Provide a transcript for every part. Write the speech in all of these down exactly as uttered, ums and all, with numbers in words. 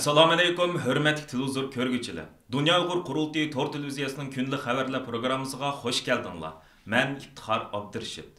ئەسسالامۇئەلەيكۇم، ھۆرمەتلىك تېلېۋىزور كۆرگۈچىلەر! دۇنيا ئۇيغۇر قۇرۇلتىيى تور تېلېۋىزىيەسىنىڭ كۈندىلىك خەۋەرلەر پروگراممىسىغا خۇش كەلدىڭلار. مەن ئىپتىخار ئابدۇرېشىت.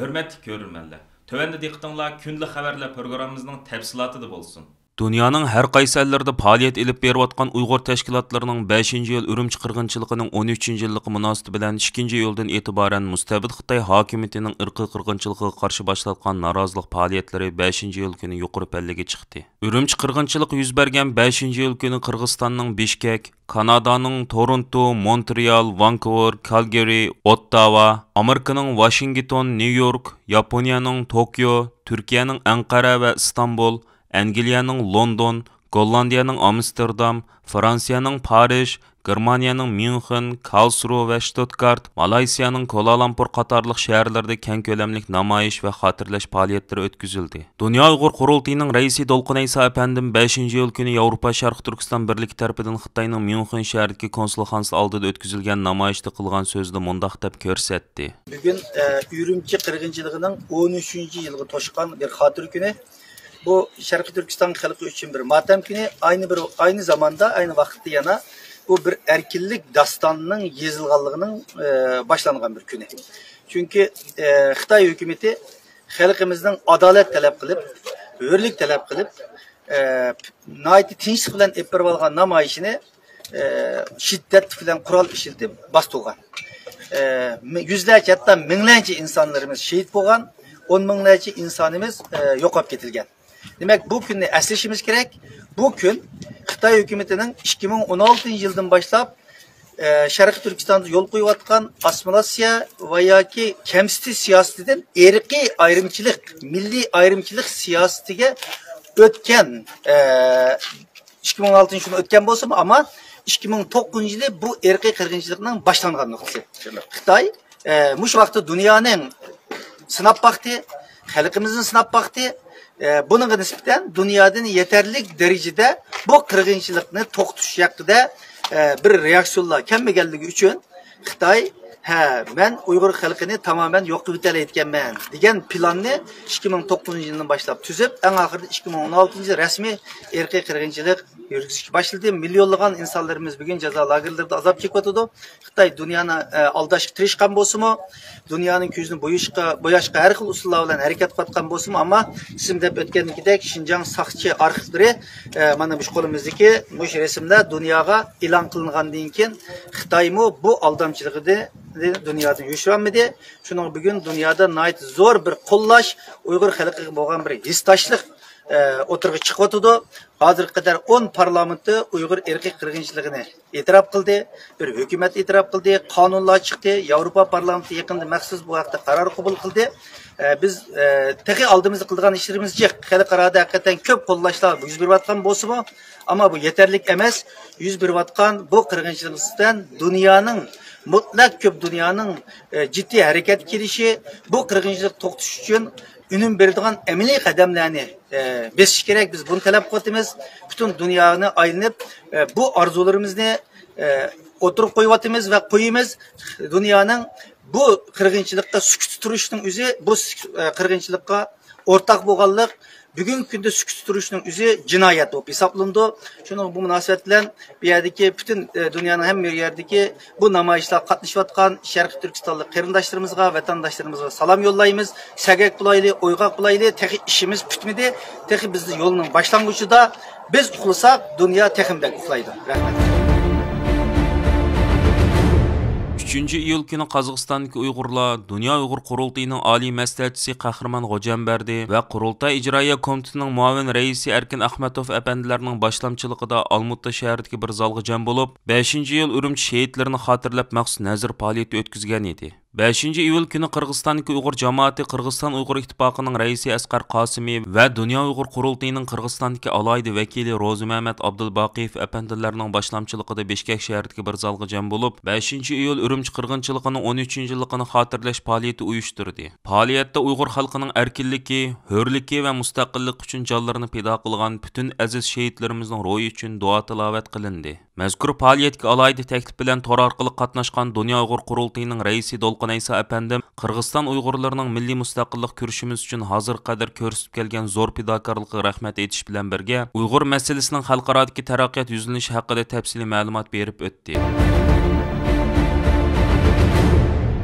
ھۆرمەتلىك كۆرۈرمەنلەر، تۆۋەندە دىققىتىڭلار كۈندىلىك خەۋەرلەر پروگراممىمىزنىڭ تەپسىلاتىدا بولسۇن. دۇنيانىڭ ھەر قايسى ئەللىرىدە پائالىيەت ئېلىپ بېرىۋاتقان ئۇيغۇر تەشكىلاتلىرىنىڭ بەشىنچى يىل ئۈرۈمچى قىرغىنچىلىقىنىڭ ئون ئۈچىنچى يىللىقى مۇناسىۋىتى بىلەن ئىككىنچى ئىيۇلدىن ئېتىبارەن مۇستەبىت خىتاي ھاكىمىيىتىنىڭ ئىرقىي قىرغىنچىلىقىغا قارشى باشلاتقان نارازىلىق پائالىيەتلىرى بەشىنچى ئىيۇل كۈنى يۇقىرى پەللىگە چىقتى. ئۈرۈمچى قىرغىنچىلىقى يۈز بەرگەن بەشىنچى ئىيۇل كۈنى قىرغىزىستاننىڭ بىشكەك، كانادانىڭ تورونتو، مونترېئال، ۋانكوۋېر، كالگېرى، ئوتتاۋا، ئامېرىكىنىڭ ۋاشىنگتون، نيۇ يورك، ياپونىيەنىڭ توكيو، تۈركىيەنىڭ ئەنقەرە ۋە ئىستانبۇل، ئەنگلىيەنىڭ لوندون، گوللاندىيەنىڭ ئامستېردام، فرانسىيەنىڭ پارىژ، گېرمانىيەنىڭ ميۇنخېن، كارلسرۇ ۋە شتۇتگارت، مالايسىيەنىڭ كوئالالامپۇر قاتارلىق شەھەرلىرىدە كەڭ كۆلەملىك نامايىش ۋە خاتىرىلەش پائالىيەتلىرى ئۆتكۈزۈلدى. دۇنيا ئۇيغۇر قۇرۇلتىيىنىڭ رەئىسى دولقۇن ئەيسا ئەپەندىم بەشىنچى ئىيۇل كۈنى ياۋروپا شەرقىي تۈركىستان بىرلىكى تەرىپىدىن خىتاينىڭ ميۇنخېن شەھىرىدىكى كونسۇلخانىسى ئالدىدا ئۆتكۈزۈلگەن نامايىشتا قىلغان سۆزىدە مۇنداق دەپ كۆرسەتتى. بۈگۈن، ئە، ئۈرۈمچى قىرغىنچىلىقىنىڭ ئون ئۈچىنچى يىلىغا توشقان بىر خاتىرە كۈنى. بۇ شەرقىي تۈركىستان خەلقى ئۈچۈن بىر ماتەم كۈنى، ئاينى بىر، ئاينى زاماندا، ئاينى ۋاقىتتا يەنە بۇ بىر ئەركىنلىك داستاننىڭ يېزىلغانلىقىنىڭ، ئە، باشلانغان بىر كۈنى. چۈنكى، ئە، خىتاي ھۆكۈمىتى خەلقىمىزنىڭ ئادالەت تەلەپ قىلىپ، ھۆرلۈك تەلەپ قىلىپ، ئە، ناھايىتى تىنچلىق بىلەن ئېلىپ بېرىۋالغان نامايىشىنى، ئە، شىددەت بىلەن قورال ئىشلىتىپ باستۇرغان. ئە، مىڭ-، يۈزلەرچە، ھەتتا مىڭلارچە ئىنسانلىرىمىز شېھىت بولغان، ئون مىڭلارچە ئىنسانىمىز، ئە، يوقاپ كېتىلگەن. دېمەك، بۇ كۈننى ئەسلىشىمىز كېرەك. بۇ كۈن خىتاي ھۆكۈمىتىنىڭ ئىككى مىڭ ئون ئالتىنچى يىلدىن باشلاپ، ئە، شەرقىي تۈركىستاندا يول قويۇۋاتقان ئاسسىمىلياتسىيە ۋە ياكى كەمسىتىش سىياسىتىدىن ئىرقىي ئايرىمچىلىق، مىللىي ئايرىمچىلىق سىياسىتىگە ئۆتكەن، ئە، ئىككى مىڭ ئون ئالتىنچى يىلى ئۆتكەن بولسىمۇ، ئەمما ئىككى مىڭ توققۇزىنچى يىلى بۇ ئىرقىي قىرغىنچىلىقنىڭ باشلانغان نۇقتىسى. خىتاي، ئە، مۇشۇ ۋاقىتتا دۇنيانىڭ سىناپ باقتى، خەلقىمىزنى سىناپ باقتى. ئە، بۇنىڭغا نىسبەتەن دۇنيادىن يېتەرلىك دەرىجىدە بۇ قىرغىنچىلىقنى توختىتىش ھەققىدە، ئە، بىر رېئاكسىيونلار كەلمىگەنلىكى ئۈچۈن، خىتاي، ھە، مەن ئۇيغۇر خەلقىنى تامامەن يوق قىلىۋېتەلەيدىكەنمەن دېگەن پىلاننى ئىككى مىڭ توققۇزىنچى يىلدىن باشلاپ تۈزۈپ، ئەڭ ئاخىرىدا ئىككى مىڭ ئون ئالتىنچى يىل رەسمىي ئىرقىي قىرغىنچىلىق يۈرگۈزۈشكە باشلىدى. مىليونلىغان ئىنسانلىرىمىز بۈگۈن جازا لاگېرلىرىدا ئازاب چېكىۋاتىدۇ. خىتاي دۇنيانى، ئە، ئالداشقا تىرىشقان بولسىمۇ، دۇنيانىڭ كۆزىنى بوياشقا، بوياشقا ھەر خىل ئۇسۇللار بىلەن ھەرىكەت قىلىۋاتقان بولسىمۇ، ئەمما سىزمۇ دەپ ئۆتكەندىكىدەك شىنجاڭ ساقچى ئارخىپلىرى، ئە، مانا مۇشۇ قولىمىزدىكى مۇشۇ رەسىملەر دۇنياغا ئېلان قىلىنغاندىن كېيىن، خىتايمۇ بۇ ئالدامچىلىقىنى دۇنيادىن يوشۇرالمىدى. شۇنىڭ بۈگۈن دۇنيادا ناھايىتى زور بىر قوللاش، ئۇيغۇر خەلقىگە بولغان بىر ھېسداشلىق، ئە، ئوتتۇرىغا چىقىۋاتىدۇ. ھازىرغا قەدەر ئون پارلامېنتى ئۇيغۇر ئىرقىي قىرغىنچىلىقىنى ئېتىراپ قىلدى، بىر ھۆكۈمەت ئېتىراپ قىلدى، قانۇنلار چىقتى، ياۋروپا پارلامېنتى يېقىندا مەخسۇس بۇ ھەقتە قارار قوبۇل قىلدى. ئە، بىز، ئە، تېخى ئالدىمىزدا قىلىدىغان ئىشلىرىمىز جىق. خەلقئارادا ھەقىقەتەن كۆپ قوللاشلار يۈز بېرىۋاتقان بولسىمۇ، ئەمما بۇ يېتەرلىك ئەمەس. يۈز بېرىۋاتقان بۇ قىرغىنچىلىق يۈزىسىدىن دۇنيانىڭ مۇتلەق كۆپ دۇنيانىڭ، ئە، جىددىي ھەرىكەتكە كېلىشى، بۇ قىرغىنچىلىق توختىتىش ئۈچۈن ئۈنۈم بېرىدىغان ئەمەلىي قەدەملەرنى، ئە، بېسىش كېرەك. بىز بۇنى تەلەپ قىلىۋاتىمىز. پۈتۈن دۇنيانى ئايلىنىپ، ئە، بۇ ئارزۇلىرىمىزنى، ئە، ئوتتۇرىغا قويۇۋاتىمىز ۋە قويىمىز. دۇنيانىڭ بۇ قىرغىنچىلىققا سۈكۈت تۇرۇشنىڭ ئۆزى، بۇ سۈك-، ئە، قىرغىنچىلىققا ئورتاق بولغانلىق، بۈگۈنكى كۈندە سۈكۈت تۇرۇشنىڭ ئۆزى جىنايەت بولۇپ ھېسابلىنىدۇ. شۇنىڭ بۇ مۇناسىۋەت بىلەن بۇ يەردىكى پۈتۈن، ئە، دۇنيانىڭ ھەممە يەردىكى بۇ نامايىشلارغا قاتنىشىۋاتقان شەرقىي تۈركىستانلىق قېرىنداشلىرىمىزغا، ۋەتەنداشلىرىمىزغا سالام يوللايمىز. سەگەك بولايلى، ئويغاق بولايلى، تېخى ئىشىمىز پۈتمىدى. تېخى بىزنىڭ يولنىڭ باشلانغۇچىدا. بىز ئۇخلىساق، دۇنيا تېخىمۇ بەك ئۇخلايدۇ. رەھمەت. ئۈچىنچى ئىيۇل كۈنى قازاقىستاندىكى ئۇيغۇرلار دۇنيا ئۇيغۇر قۇرۇلتىيىنىڭ ئالىي مەسلىھەتچىسى قەھرىمان غوجامبەردى ۋە قۇرۇلتاي ئىجرائىيە كومىتېتىنىڭ مۇئاۋىن رەئىسى ئەركىن ئەخمەتوف ئەپەندىلەرنىڭ باشلامچىلىقىدا ئالمۇتا شەھىرىدىكى بىر زالغا جەم بولۇپ، بەشىنچى ئىيۇل ئۈرۈمچى شېھىتلىرىنى خاتىرىلەپ مەخسۇس نەزىر پائالىيىتى ئۆتكۈزگەن ئىدى. بەشىنچى ئىيۇل كۈنى قىرغىزىستاندىكى ئۇيغۇر جامائىتى قىرغىزىستان ئۇيغۇر ئىتتىپاقىنىڭ رەئىسى ئەسقەر قاسىمى ۋە دۇنيا ئۇيغۇر قۇرۇلتىيىنىڭ قىرغىزىستاندىكى ئالاھىدە ۋەكىلى روزىمەمەت ئابدۇلباقىيېف ئەپەندىلەرنىڭ باشلامچىلىقىدا بىشكەك شەھىرىدىكى بىر زالغا جەم بولۇپ، بەشىنچى ئىيۇل ئۈرۈمچى قىرغىنچىلىقىنىڭ ئون ئۈچىنچى يىللىقىنى خاتىرىلەش پائالىيىتى ئۇيۇشتۇردى. پائالىيەتتە ئۇيغۇر خەلقىنىڭ ئەركىنلىكى، ھۆرلۈكى ۋە مۇستەقىللىقى ئۈچۈن جانلىرىنى پىدا قىلغان پۈتۈن ئەزىز شېھىتلىرىمىزنىڭ روھى ئۈچۈن دۇئا تىلاۋەت قىلىندى. مەزكۇر پائالىيەتكە ئالاھىدە تەكلىپ بىلەن تور ئارقىلىق قاتناشقان دۇنيا ئۇيغۇر قۇرۇلتىيىنىڭ رەئىسى دولقۇن تۇتقۇن ئەيسا ئەپەندىم قىرغىزىستان ئۇيغۇرلىرىنىڭ مىللىي مۇستەقىللىق كۈرىشىمىز ئۈچۈن ھازىرغا قەدەر كۆرسىتىپ كەلگەن زور پىداكارلىقىغا رەھمەت ئېيتىش بىلەن بىرگە، ئۇيغۇر مەسىلىسىنىڭ خەلقئارادىكى تەرەققىيات يۈزلىنىشى ھەققىدە تەپسىلىي مەلۇمات بېرىپ ئۆتتى.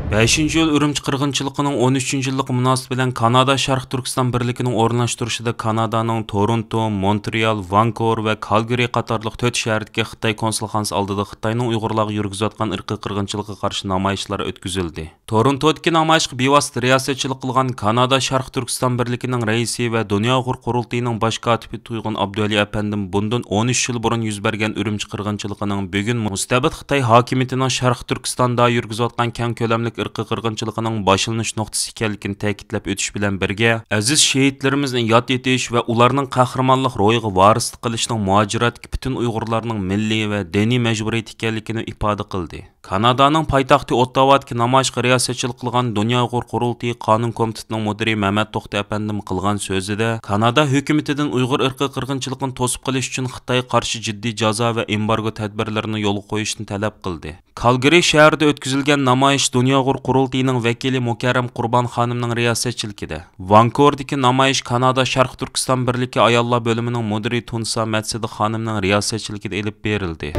بەشىنچى ئىيۇل ئۈرۈمچى قىرغىنچىلىقىنىڭ ئون ئۈچىنچى يىللىقى مۇناسىۋىتى بىلەن كانادا شەرقىي تۈركىستان بىرلىكىنىڭ ئورۇنلاشتۇرۇشىدا كانادانىڭ تورونتو، مونترېئال، ۋانكوۋېر ۋە كالگىرى قاتارلىق تۆت شەھەردىكى خىتاي كونسۇلخانىسى ئالدىدا خىتاينىڭ ئۇيغۇرلارغا يۈرگۈزۈۋاتقان ئىرقىي قىرغىنچىلىقىغا قارشى نامايىشلار ئۆتكۈزۈلدى. تورونتودىكى نامايىشقا بىۋاسىتە رىياسەتچىلىك قىلغان كانادا شەرقىي تۈركىستان بىرلىكىنىڭ رەئىسى ۋە دۇنيا ئۇيغۇر قۇرۇلتىيىنىڭ باش كاتىپى تۇيغۇن ئابدۇۋەلى ئەپەندىم بۇندىن ئون ئۈچ يىل بۇرۇن يۈز بەرگەن ئۈرۈمچى قىرغىنچىلىقىنىڭ بۈگۈن مۇستەبىت خىتاي ھاكىمىيىتىنىڭ شەرقىي تۈركىستاندا يۈرگۈزۈۋاتقان كەڭ كۆلەملىك ئىرقىي قىرغىنچىلىقىنىڭ باشلىنىش نۇقتىسى ئىكەنلىكىنى تەكىتلەپ ئۆتۈش بىلەن بىرگە، ئەزىز شېھىتلىرىمىزنى ياد ئېتىش ۋە ئۇلارنىڭ قەھرىمانلىق روھىغا ۋارىسلىق قىلىشنىڭ مۇھاجىرەتتىكى پۈتۈن ئۇيغۇرلارنىڭ مىللىي ۋە دىنىي مەجبۇرىيىتى ئىكەنلىكىنى ئىپادە قىلدى. كانادانىڭ پايتەختى ئوتتاۋادىكى نامايىشقا رىياسەتچىلىك قىلغان دۇنيا ئۇيغۇر قۇرۇلتىيى قانۇن كومىتېتىنىڭ مۇدىرى مەمەت توختى ئەپەندىم قىلغان سۆزىدە، كانادا ھۆكۈمىتىدىن ئۇيغۇر ئىرقىي قىرغىنچىلىقىنى توسۇپ قېلىش ئۈچۈن خىتايغا قارشى جىددىي جازا ۋە ئېمبارگو تەدبىرلىرىنى يولغا قويۇشنى تەلەپ قىلدى. كالگىرى شەھىرىدە ئۆتكۈزۈلگەن نامايىش دۇنيا ئۇيغۇر قۇرۇلتىيىنىڭ ۋەكىلى مۇكەررەم قۇربان خانىمنىڭ رىياسەتچىلىكىدە، ۋانكوۋېردىكى نامايىش كانادا شەرقىي تۈركىستان بىرلىكى ئاياللار بۆلۈمىنىڭ مۇدىرى تۇنسا مەتسىدى خانىمنىڭ رىياسەتچىلىكىدە ئېلىپ بېرىلدى.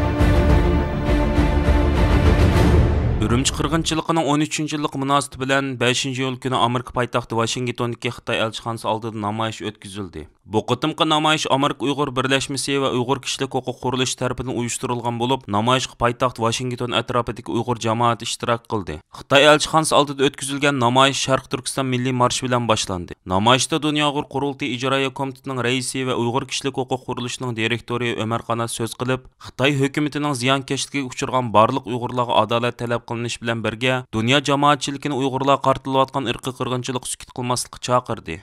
ئۈرۈمچى قىرغىنچىلىقىنىڭ ئون ئۈچىنچى يىللىقى مۇناسىۋىتى بىلەن بەشىنچى ئىيۇل كۈنى ئامېرىكا پايتەختى ۋاشىنگتوندىكى خىتاي ئەلچىخانىسى ئالدىدا نامايىش ئۆتكۈزۈلدى. بۇ قېتىمقى نامايىش ئامېرىكا ئۇيغۇر بىرلەشمىسى ۋە ئۇيغۇر كىشىلىك ھوقۇق قۇرۇلۇشى تەرىپىدىن ئۇيۇشتۇرۇلغان بولۇپ، نامايىشقا پايتەخت ۋاشىنگتون ئەتراپىدىكى ئۇيغۇر جامائىتى ئىشتىراك قىلدى. خىتاي ئەلچىخانىسى ئالدىدا ئۆتكۈزۈلگەن نامايىش شەرقىي تۈركىستان مىللىي مارشى بىلەن باشلاندى. نامايىشتا دۇنيا ئۇيغۇر قۇرۇلتىيى ئىجرائىيە كومىتېتىنىڭ رەئىسى ۋە ئۇيغۇر كىشىلىك ھوقۇق قۇرۇلۇشىنىڭ دىرېكتورى ئۆمەر قانات سۆز قىلىپ، خىتاي ھۆكۈمىتىنىڭ زىيانكەشلىكىگە ئۇچرىغان بارلىق ئۇيغۇرلارغا ئادالەت تەلەپ قىلىنىشى بىلەن بىرگە، دۇنيا جامائەتچىلىكىنى ئۇيغۇرلارغا قارىتىلىۋاتقان ئىرقىي قىرغىنچىلىققا سۈكۈت قىلماسلىققا چاقىردى.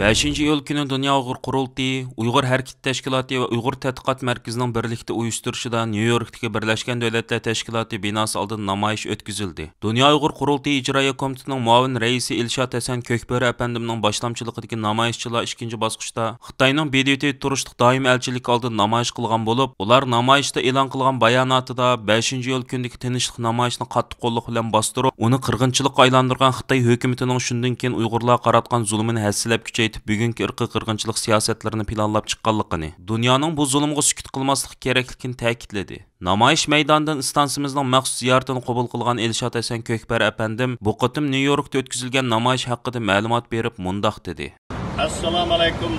بەشىنچى ئىيۇل كۈنى دۇنيا ئۇيغۇر قۇرۇلتىيى، ئۇيغۇر ھەرىكىتى تەشكىلاتى ۋە ئۇيغۇر تەتقىقات مەركىزىنىڭ بىرلىكتە ئۇيۇشتۇرۇشىدا نيۇ يوركتىكى بىرلەشكەن دۆلەتلەر تەشكىلاتى بىناسى ئالدىدا نامايىش ئۆتكۈزۈلدى. دۇنيا ئۇيغۇر قۇرۇلتىيى ئىجرائىيە كومىتېتىنىڭ مۇئاۋىن رەئىسى ئىلشات ھەسەن كۆكبۆرە ئەپەندىمنىڭ باشلامچىلىقىدىكى نامايىشچىلار ئىككىنچى باسقۇچتا خىتاينىڭ بې دې تې تۇرۇشلۇق دائىمىي ئەلچىلىكى ئالدىدا نامايىش قىلغان بولۇپ، ئۇلار نامايىشتا ئېلان قىلغان باياناتىدا بەشىنچى ئىيۇل كۈنىدىكى تىنچلىق نامايىشىنى قاتتىق قوللۇق بىلەن باستۇرۇپ، ئۇنى قىرغىنچىلىققا ئايلاندۇرغان خىتاي ھۆكۈمىتىنىڭ شۇندىن كېيىن ئۇيغۇرلارغا قاراتقان زۇلۇمىنى ھەسسىلەپ كۈچەيتىپ، بۈگۈنكى ئىرقىي قىرغىنچىلىق سىياسەتلىرىنى پىلانلاپ چىققانلىقىنى، دۇنيانىڭ بۇ زۇلۇمغا سۈكۈت قىلماسلىقى كېرەكلىكىنى تەكىتلىدى. نامايىش مەيدانىدىن ئىستانسىمىزنىڭ مەخسۇس زىيارىتىنى قوبۇل قىلغان ئىلشات ھەسەن كۆكبەر ئەپەندىم بۇ قېتىم نيۇ يوركتا ئۆتكۈزۈلگەن نامايىش ھەققىدە مەلۇمات بېرىپ مۇنداق دېدى. ئەسسالامۇئەلەيكۇم،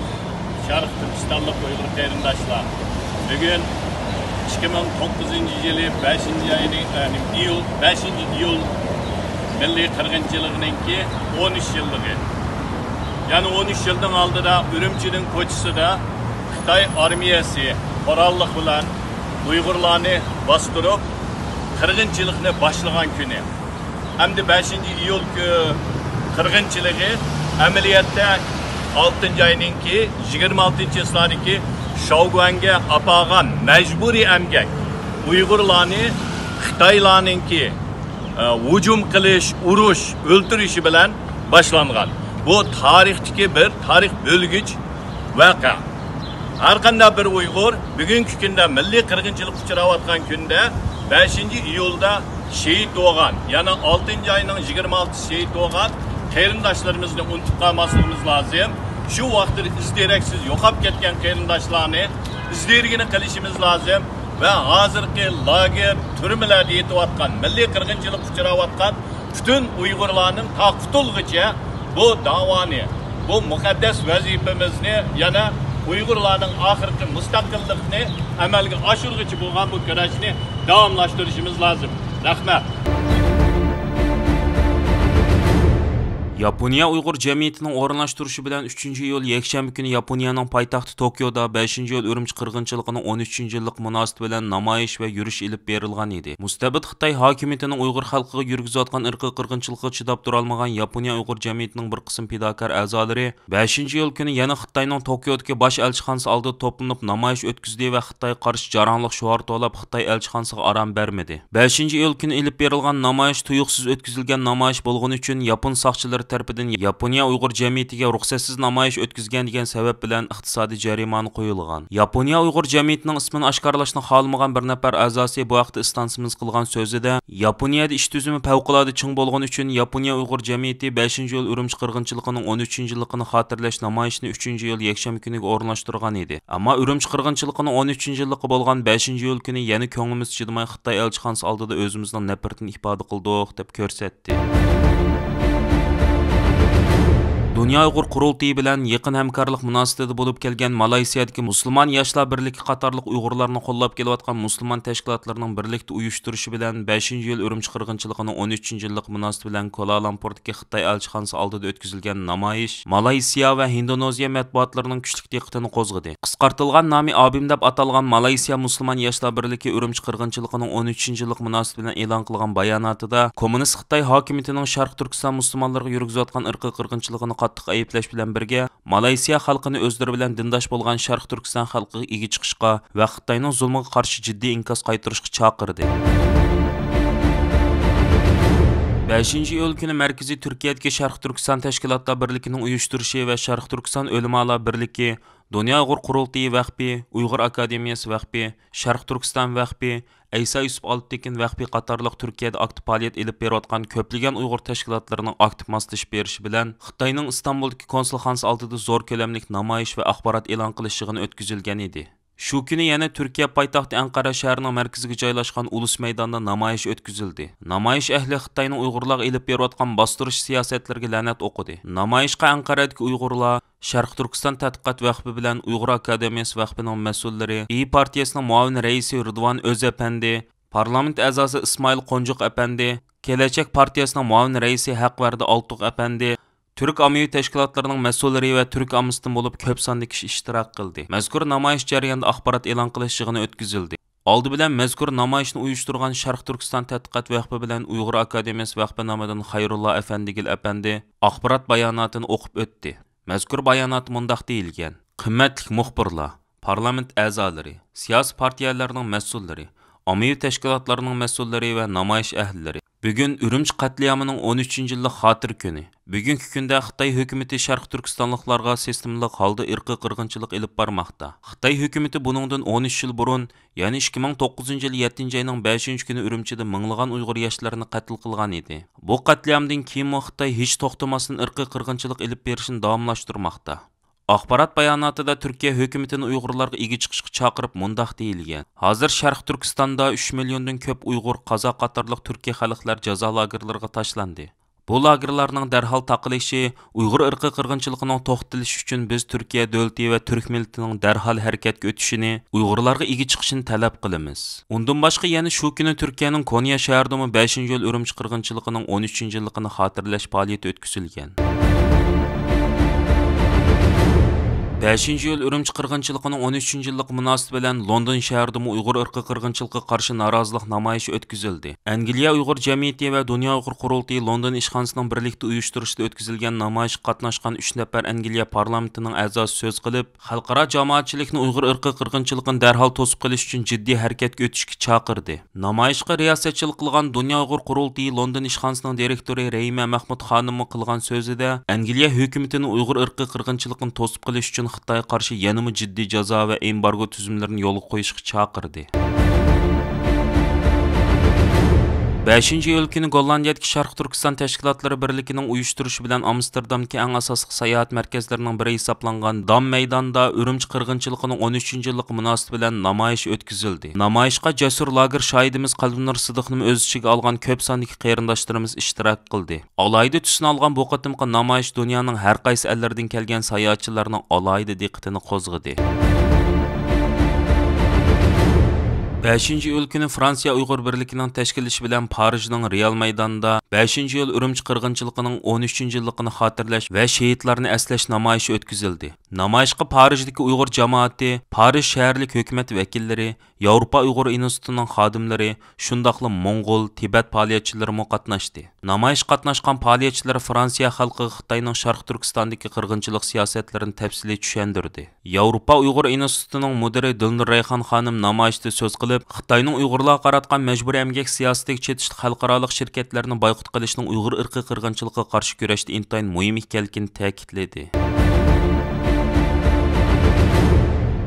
شەرقىي تۈركىستانلىق ئۇيغۇر قېرىنداشلار. بۈگۈن ئىككى مىڭ توققۇزىنچى يىلى بەشىنچى ئاينىڭ، يەنى ئىيۇل، بەشىنچى ئىيۇل مىللىي قىرغىنچىلىقىنىڭكى ئون ئۈچ يىللىقى. يەنى ئون ئۈچ يىلنىڭ ئالدىدا ئۈرۈمچىنىڭ كوچىسىدا خىتاي ئارمىيەسى قوراللىق بىلەن ئۇيغۇرلارنى باستۇرۇپ، قىرغىنچىلىقنى باشلىغان كۈنى. ئەمدى بەشىنچى ئىيۇل كۈ-، قىرغىنچىلىقى ئەمەلىيەتتە ئالتىنچى ئاينىڭكى يىگىرمە ئالتىنچى چىسلادىكى شاۋگۈەنگە ئاپارغان مەجبۇرىي ئەمگەك، ئۇيغۇرلارنى خىتايلارنىڭكى، ئە، ھۇجۇم قىلىش، ئۇرۇش، ئۆلتۈرۈشى بىلەن باشلانغان. بۇ تارىختىكى بىر تارىخ بۆلگۈچ ۋەقە. ھەرقانداق بىر ئۇيغۇر بۈگۈنكى كۈندە مىللىي قىرغىنچىلىققا ئۇچراۋاتقان كۈندە بەشىنچى ئىيۇلدا شېھىت بولغان، يەنى ئالتىنچى ئاينىڭ يىگىرمە ئالتىسى شېھىت بولغان قېرىنداشلىرىمىزنى ئۇنتۇپ قالماسلىقىمىز لازىم. شۇ ۋاقىتتا ئىز دېرەكسىز يوقاپ كەتكەن قېرىنداشلارنى ئىز دېرىكىنى قىلىشىمىز لازىم ۋە ھازىرقى لاگېر، تۈرمىلەردە يېتىۋاتقان، مىللىي قىرغىنچىلىققا ئۇچراۋاتقان پۈتۈن ئۇيغۇرلارنىڭ تا قۇتۇلغۇچە بۇ داۋانى، بۇ مۇقەددەس ۋەزىپىمىزنى يەنە ئۇيغۇرلارنىڭ ئاخىرقى مۇستەقىللىقىنى ئەمەلگە ئاشۇرغۇچە بولغان بۇ كۈرەشنى داۋاملاشتۇرۇشىمىز لازىم. رەھمەت. ياپونىيە ئۇيغۇر جەمئىيىتىنىڭ ئورۇنلاشتۇرۇشى بىلەن ئۈچىنچى ئىيۇل يەكشەنبە كۈنى ياپونىيەنىڭ پايتەختى توكيودا بەشىنچى ئىيۇل ئۈرۈمچى قىرغىنچىلىقىنىڭ ئون ئۈچىنچى يىللىقى مۇناسىۋىتى بىلەن نامايىش ۋە يۈرۈش ئېلىپ بېرىلغان ئىدى. مۇستەبىت خىتاي ھاكىمىيىتىنىڭ ئۇيغۇر خەلقىگە يۈرگۈزۈۋاتقان ئىرقىي قىرغىنچىلىقىغا چىداپ تۇرالمىغان ياپونىيە ئۇيغۇر جەمئىيىتىنىڭ بىر قىسىم پىداكار ئەزالىرى بەشىنچى ئىيۇل كۈنى يەنە خىتاينىڭ توكيودىكى باش ئەلچىخانىسى ئالدىدا توپلىنىپ نامايىش ئۆتكۈزدى ۋە خىتايغا قارشى جاراڭلىق شوئار توۋلاپ، خىتاي ئەلچىخانىسىغا ئارام بەرمىدى. بەشىنچى ئىيۇل كۈنى ئېلىپ بېرىلغان نامايىش تۇيۇقسىز ئۆتكۈزۈلگەن نامايىش بولغىنى ئۈچۈن ياپون ساقچىلىرى تەرىپىدىن ياپونىيە ئۇيغۇر جەمئىيىتىگە رۇخسەتسىز نامايىش ئۆتكۈزگەن دېگەن سەۋەب بىلەن ئىقتىسادىي جەرىمانە قويۇلغان. ياپونىيە ئۇيغۇر جەمئىيىتىنىڭ ئىسمىنى ئاشكارىلاشنى خالىمىغان بىر نەپەر ئەزاسى بۇ ھەقتە ئىستانسىمىز قىلغان سۆزىدە، ياپونىيەدە ئىش تۈزۈمى پەۋقۇلئاددە چىڭ بولغىنى ئۈچۈن ياپونىيە ئۇيغۇر جەمئىيىتى بەشىنچى ئىيۇل ئۈرۈمچى قىرغىنچىلىقىنىڭ ئون ئۈچىنچى يىللىقىنى خاتىرىلەش نامايىشىنى ئۈچىنچى ئىيۇل يەكشەنبە كۈنىگە ئورۇنلاشتۇرغان ئىدى. ئەمما ئۈرۈمچى قىرغىنچىلىقىنىڭ ئون ئۈچىنچى يىللىقى بولغان بەشىنچى ئىيۇل كۈنى يەنە كۆڭلىمىز چىدىماي خىتاي ئەلچىخانىسى ئالدىدا ئۆزىمىزنىڭ نەپرىتىنى ئىپادە قىلدۇق، دەپ كۆرسەتتى. دۇنيا ئۇيغۇر قۇرۇلتىيى بىلەن يېقىن ھەمكارلىق مۇناسىۋىتىدە بولۇپ كەلگەن مالايسىيادىكى مۇسۇلمان ياشلار بىرلىكى قاتارلىق ئۇيغۇرلارنى قوللاپ كېلىۋاتقان مۇسۇلمان تەشكىلاتلىرىنىڭ بىرلىكتە ئۇيۇشتۇرۇشى بىلەن بەشىنچى ئىيۇل ئۈرۈمچى قىرغىنچىلىقىنىڭ ئون ئۈچىنچى يىللىقى مۇناسىۋىتى بىلەن كۇالالامپۇردىكى خىتاي ئەلچىخانىسى ئالدىدا ئۆتكۈزۈلگەن نامايىش مالايسىيا ۋە ھىندونېزىيە مەتبۇئاتلىرىنىڭ كۈچلۈك دىققىتىنى قوزغىدى. قىسقارتىلغان نامى ئابىم دەپ ئاتالغان مالايسىيا مۇسۇلمان ياشلار بىرلىكى ئۈرۈمچى قىرغىنچىلىقىنىڭ ئون ئۈچىنچى يىللىقى مۇناسىۋىتى بىلەن ئېلان قىلغان باياناتىدا، كوممۇنىست خىتاي ھاكىمىيىتىنىڭ شەرقىي تۈركىستان مۇسۇلمانلىرىغا يۈرگۈزۈۋاتقان ئىرقىي قىرغىنچىلىقىنى قاتتىق ئەيىبلەش بىلەن بىرگە، مالايسىيا خەلقىنى ئۆزلىرى بىلەن دىنداش بولغان شەرقىي تۈركىستان خەلقىگە ئىگە چىقىشقا ۋە خىتاينىڭ زۇلمىغا قارشى جىددىي ئىنكاس قايتۇرۇشقا چاقىردى. بەشىنچى ئىيۇل كۈنى مەركىزىي تۈركىيەدىكى شەرقىي تۈركىستان تەشكىلاتلار بىرلىكىنىڭ ئۇيۇشتۇرۇشى ۋە شەرقىي تۈركىستان ئۆلىمالار بىرلىكى، دۇنيا ئۇيغۇر قۇرۇلتىيى ۋەقپى، ئۇيغۇر ئاكادېمىيەسى ۋەقپى، شەرقىي تۈركىستان ۋەقپى، ئەيسا يۈسۈپ ئالپتېكىن ۋەقپى قاتارلىق تۈركىيەدە ئاكتىپ پائالىيەت ئېلىپ بېرىۋاتقان كۆپلىگەن ئۇيغۇر تەشكىلاتلىرىنىڭ ئاكتىپ ماسلىشىپ بېرىشى بىلەن، خىتاينىڭ ئىستانبۇلدىكى كونسۇلخانىسى ئالدىدا زور كۆلەملىك نامايىش ۋە ئاخبارات ئېلان قىلىش يىغىنى ئۆتكۈزۈلگەن ئىدى. شۇ كۈنى يەنە تۈركىيە پايتەختى ئەنقەرە شەھىرىنىڭ مەركىزىگە جايلاشقان ئۇلۇس مەيدانىدا نامايىش ئۆتكۈزۈلدى. نامايىش ئەھلى خىتاينىڭ ئۇيغۇرلارغا ئېلىپ بېرىۋاتقان باستۇرۇش سىياسەتلىرىگە لەنەت ئوقۇدى. نامايىشقا ئەنقەرەدىكى ئۇيغۇرلار، شەرقىي تۈركىستان تەتقىقات ۋەقپى بىلەن ئۇيغۇر ئاكادېمىيەسى ۋەقپىنىڭ مەسئۇللىرى، ئىيى پارتىيەسىنىڭ مۇئاۋىن رەئىسى رىدۋان ئۆزئەپەندى، پارلامېنت ئەزاسى ئىسمائىل قونجۇق ئەپەندى، كېلەچەك پارتىيەسىنىڭ مۇئاۋىن رەئىسى ھەقۋەردى ئالتۇغ ئەپەندى، تۈرك ئاممىۋى تەشكىلاتلىرىنىڭ مەسئۇللىرى ۋە تۈرك ئاممىسىدىن بولۇپ كۆپ ساندا كىشى ئىشتىراك قىلدى. مەزكۇر نامايىش جەريانىدا ئاخبارات ئېلان قىلىش يىغىنى ئۆتكۈزۈلدى. ئالدى بىلەن مەزكۇر نامايىشنى ئۇيۇشتۇرغان شەرقىي تۈركىستان تەتقىقات ۋەقپى بىلەن ئۇيغۇر ئاكادېمىيەسى ۋەقپى نامىدىن خەيرۇللا ئەپەندىگىل ئەپەندى ئاخبارات باياناتىنى ئوقۇپ ئۆتتى. مەزكۇر باياناتتا مۇنداق دېيىلگەن: قىممەتلىك مۇخبىرلار، پارلامېنت ئەزالىرى، سىياسىي پارتىيەلەرنىڭ مەسئۇللىرى، ئاممىۋى تەشكىلاتلارنىڭ مەسئۇللىرى ۋە نامايىش ئەھلىلىرى! بۈگۈن ئۈرۈمچى قەتلىئامىنىڭ ئون ئۈچىنچى يىللىق خاتىرە كۈنى. بۈگۈنكى كۈندە خىتاي ھۆكۈمىتى شەرقىي تۈركىستانلىقلارغا سىستېمىلىق ھالدا ئىرقىي قىرغىنچىلىق ئېلىپ بارماقتا. خىتاي ھۆكۈمىتى بۇنىڭدىن ئون ئۈچ يىل بۇرۇن، يەنى ئىككى مىڭ توققۇزىنچى يىل يەتتىنچى ئاينىڭ بەشىنچى كۈنى ئۈرۈمچىدە مىڭلىغان ئۇيغۇر ياشلىرىنى قەتل قىلغان ئىدى. بۇ قەتلىئامدىن كېيىنمۇ خىتاي ھېچ توختىماستىن ئىرقىي قىرغىنچىلىق ئېلىپ بېرىشنى داۋاملاشتۇرماقتا. ئاخبارات باياناتىدا تۈركىيە ھۆكۈمىتىنى ئۇيغۇرلارغا ئىگە چىقىشقا چاقىرىپ مۇنداق دېيىلگەن: ھازىر شەرقىي تۈركىستاندا ئۈچ مىليوندىن كۆپ ئۇيغۇر، قازاق قاتارلىق تۈركىي خەلقلەر جازا لاگېرلىرىغا تاشلاندى. بۇ لاگېرلارنىڭ دەرھال تاقىلىشى، ئۇيغۇر ئىرقىي قىرغىنچىلىقىنىڭ توختىتىلىشى ئۈچۈن بىز تۈركىيە دۆلىتى ۋە تۈرك مىللىتىنىڭ دەرھال ھەرىكەتكە ئۆتۈشىنى، ئۇيغۇرلارغا ئىگە چىقىشىنى تەلەپ قىلىمىز. ئۇندىن باشقا يەنە شۇ كۈنى تۈركىيەنىڭ كونيا شەھىرىدىمۇ بەشىنچى ئىيۇل ئۈرۈمچى قىرغىنچىلىقىنىڭ ئون ئۈچىنچى يىللىقىنى خاتىرىلەش پائالىيىتى ئۆتكۈزۈلگەن. بەشىنچى ئىيۇل ئۈرۈمچى قىرغىنچىلىقىنىڭ ئون ئۈچىنچى يىللىقى مۇناسىۋىتى بىلەن لوندون شەھىرىدىمۇ ئۇيغۇر ئىرقىي قىرغىنچىلىقىغا قارشى نارازىلىق نامايىشى ئۆتكۈزۈلدى. ئەنگلىيە ئۇيغۇر جەمئىيىتى ۋە دۇنيا ئۇيغۇر قۇرۇلتىيى لوندون ئىشخانىسىنىڭ بىرلىكتە ئۇيۇشتۇرۇشىدا ئۆتكۈزۈلگەن نامايىشقا قاتناشقان ئۈچ نەپەر ئەنگلىيە پارلامېنتىنىڭ ئەزاسى سۆز قىلىپ، خەلقئارا جامائەتچىلىكنى ئۇيغۇر ئىرقىي قىرغىنچىلىقىنى دەرھال توسۇپ قېلىش ئۈچۈن جىددىي ھەرىكەتكە ئۆتۈشكە چاقىردى. نامايىشقا رىياسەتچىلىك قىلغان دۇنيا ئۇيغۇر قۇرۇلتىيى لوندون ئىشخانىسىنىڭ دىرېكتورى رەھىمە مەخمۇت خانىممۇ قىلغان سۆزىدە، ئەنگلىيە ھۆكۈمىتىنى ئۇيغۇر ئىرقىي قىرغىنچىلىقىنى توسۇپ قېلىش ئۈچۈن خىتايغا قارشى يەنىمۇ جىددىي جازا ۋە ئېمبارگو تۈزۈملىرىنى يولغا قويۇشقا چاقىردى. بەشىنچى ئىيۇل كۈنى گوللاندىيەدىكى شەرقىي تۈركىستان تەشكىلاتلىرى بىرلىكىنىڭ ئۇيۇشتۇرۇشى بىلەن ئامستېردامدىكى ئەڭ ئاساسلىق ساياھەت مەركەزلىرىنىڭ بىرى ھېسابلانغان دام مەيدانىدا ئۈرۈمچى قىرغىنچىلىقىنىڭ ئون ئۈچىنچى يىللىقى مۇناسىۋىتى بىلەن نامايىش ئۆتكۈزۈلدى. نامايىشقا جەسۇر لاگېر شاھىدىمىز قەلبىنۇر سىدىقنىمۇ ئۆز ئىچىگە ئالغان كۆپ ساندىكى قېرىنداشلىرىمىز ئىشتىراك قىلدى. ئالاھىدە تۈسنى ئالغان بۇ قېتىمقى نامايىش دۇنيانىڭ ھەر قايسى ئەللىرىدىن كەلگەن ساياھەتچىلەرنىڭ ئالاھىدە دىققىتىنى قوزغىدى. بەشىنچى ئىيۇل كۈنى فرانسىيە ئۇيغۇر بىرلىكىنىڭ تەشكىللىشى بىلەن پارىژنىڭ رېئال مەيدانىدا بەشىنچى ئىيۇل ئۈرۈمچى قىرغىنچىلىقىنىڭ ئون ئۈچىنچى يىللىقىنى خاتىرىلەش ۋە شېھىتلارنى ئەسلەش نامايىشى ئۆتكۈزۈلدى. نامايىشقا پارىژدىكى ئۇيغۇر جامائىتى، پارىژ شەھەرلىك ھۆكۈمەت ۋەكىللىرى، ياۋروپا ئۇيغۇر ئىنستىتۇتىنىڭ خادىملىرى، شۇنداقلا موڭغۇل، تىبەت پائالىيەتچىلىرىمۇ قاتناشتى. نامايىشقا قاتناشقان پائالىيەتچىلەر فرانسىيە خەلقىگە خىتاينىڭ شەرقىي تۈركىستاندىكى قىرغىنچىلىق سىياسەتلىرىنى تەپسىلىي چۈشەندۈردى. ياۋروپا ئۇيغۇر ئىنستىتۇتىنىڭ مۇدىرى دىلنۇر رەيھان خانىم نامايىشتا سۆز قىلىپ، خىتاينىڭ ئۇيغۇرلارغا قاراتقان مەجبۇرىي ئەمگەك سىياسىتىگە چېتىشلىق خەلقئارالىق شىركەتلەرنى بايقۇت قىلىشنىڭ ئۇيغۇر ئىرقىي قىرغىنچىلىقىغا قارشى كۈرەشتە ئىنتايىن مۇھىم ئىكەنلىكىنى تەكىتلىدى.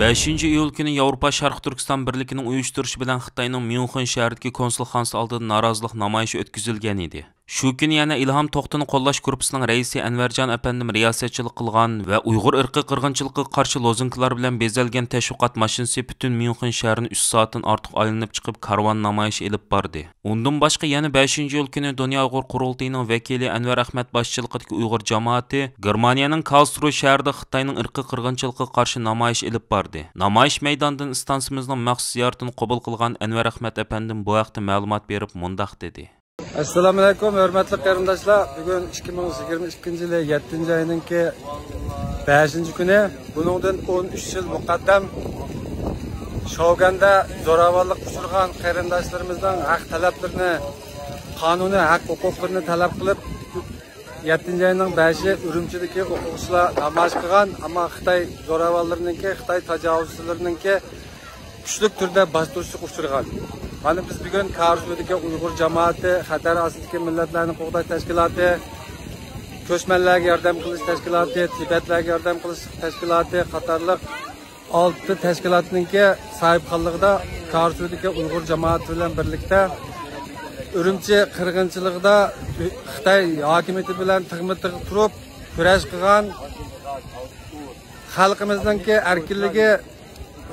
بەشىنچى ئىيۇل كۈنى ياۋروپا شەرقىي تۈركىستان بىرلىكىنىڭ ئۇيۇشتۇرۇشى بىلەن خىتاينىڭ ميۇنخېن شەھىرىدىكى كونسۇلخانىسى ئالدىدا نارازىلىق نامايىشى ئۆتكۈزۈلگەن ئىدى. شۇ كۈنى يەنە ئىلھام توختىنى قوللاش گۇرۇپپىسىنىڭ رەئىسى ئەنۋەرجان ئەپەندىم رىياسەتچىلىك قىلغان ۋە ئۇيغۇر ئىرقىي قىرغىنچىلىقىغا قارشى لوزۇنكىلار بىلەن بېزەلگەن تەشۋىقات ماشىنىسى پۈتۈن ميۇنخېن شەھىرىنى ئۈچ سائەتتىن ئارتۇق ئايلىنىپ چىقىپ، كارۋان نامايىشى ئېلىپ باردى. ئۇندىن باشقا، يەنە بەشىنچى ئىيۇل كۈنى دۇنيا ئۇيغۇر قۇرۇلتىيىنىڭ ۋەكىلى ئەنۋەر ئەخمەت باشچىلىقىدىكى ئۇيغۇر جامائىتى گېرمانىيەنىڭ كارلسرۇ شەھىرىدە خىتاينىڭ ئىرقىي قىرغىنچىلىقىغا قارشى نامايىش ئېلىپ باردى. نامايىش مەيدانىدىن ئىستانسىمىزنىڭ مەخسۇس زىيارىتىنى قوبۇل قىلغان ئەنۋەر ئەخمەت ئەپەندىم بۇ ھەقتە مەلۇمات بېرىپ مۇنداق دېدى. ئەسسالامۇئەلەيكۇم، ھۆرمەتلىك قېرىنداشلار! بۈگۈن ئىككى مىڭ يىگىرمە ئىككىنچى يىلى يەتتىنچى ئاينىڭكى بەشىنچى كۈنى. بۇنىڭدىن ئون ئۈچ يىل مۇقەددەم شوگەندە زوراۋانلىققا ئۇچرىغان قېرىنداشلىرىمىزنىڭ ھەق تەلەپلىرىنى، قانۇنىي ھەق ھوقۇقلىرىنى تەلەپ قىلىپ، يەتتىنچى ئاينىڭ بەشى ئۈرۈمچىدىكى ئوقۇغۇچىلار نامايىش قىلغان، ئەمما خىتاي زوراۋانلىرىنىڭكى، خىتاي تاجاۋۇزچىلىرىنىڭكى كۈچلۈك تۈردە باستۇرۇشقا ئۇچرىغان. مانا بىز بۈگۈن كارلسرۇدىكى ئۇيغۇر جامائىتى، خەتەر ئاستىدىكى مىللەتلەرنى قوغداش تەشكىلاتى، كۆچمەنلەرگە ياردەم قىلىش تەشكىلاتى، تىبەتلەرگە ياردەم قىلىش تەشكىلاتى قاتارلىق ئالتە تەشكىلاتنىڭكى ساھىبخانلىقىدا كارلسرۇدىكى ئۇيغۇر جامائىتى بىلەن بىرلىكتە ئۈرۈمچى قىرغىنچىلىقىدا خىتاي ھاكىمىيىتى بىلەن تىغمۇ تىغ تۇرۇپ كۈرەش قىلغان، خەلقىمىزنىڭكى ئەركىنلىكى،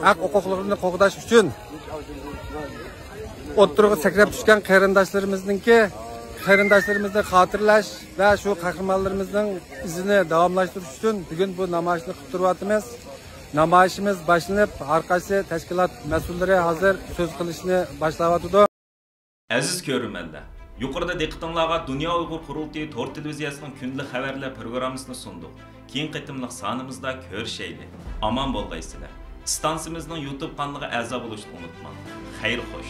ھەق ھوقۇقلىرىنى قوغداش ئۈچۈن ئوتتۇرىغا سەكرەپ چۈشكەن قېرىنداشلىرىمىزنىڭكى، قېرىنداشلىرىمىزنى خاتىرىلەش ۋە شۇ قەھرىمانلىرىمىزنىڭ ئىزىنى داۋاملاشتۇرۇش ئۈچۈن بۈگۈن بۇ نامايىشنى قىلىپ تۇرۇۋاتىمىز. نامايىشىمىز باشلىنىپ، ھەر قايسى تەشكىلات مەسئۇللىرى ھازىر سۆز قىلىشنى باشلاۋاتىدۇ. ئەزىز كۆرۈرمەنلەر، يۇقىرىدا دىققىتىڭلارغا دۇنيا ئۇيغۇر قۇرۇلتىيى تور تېلېۋىزىيەسىنىڭ كۈندىلىك خەۋەرلەر پروگراممىسىنى سۇندۇق. كېيىنكى قېتىملىق سانىمىزدا كۆرۈشەيلى. ئامان بولغايسىلەر. ئىستانسىمىزنىڭ يۇتۇب قانىلىغا ئەزا بولۇشنى ئۇنتۇماڭ. خەير خوش.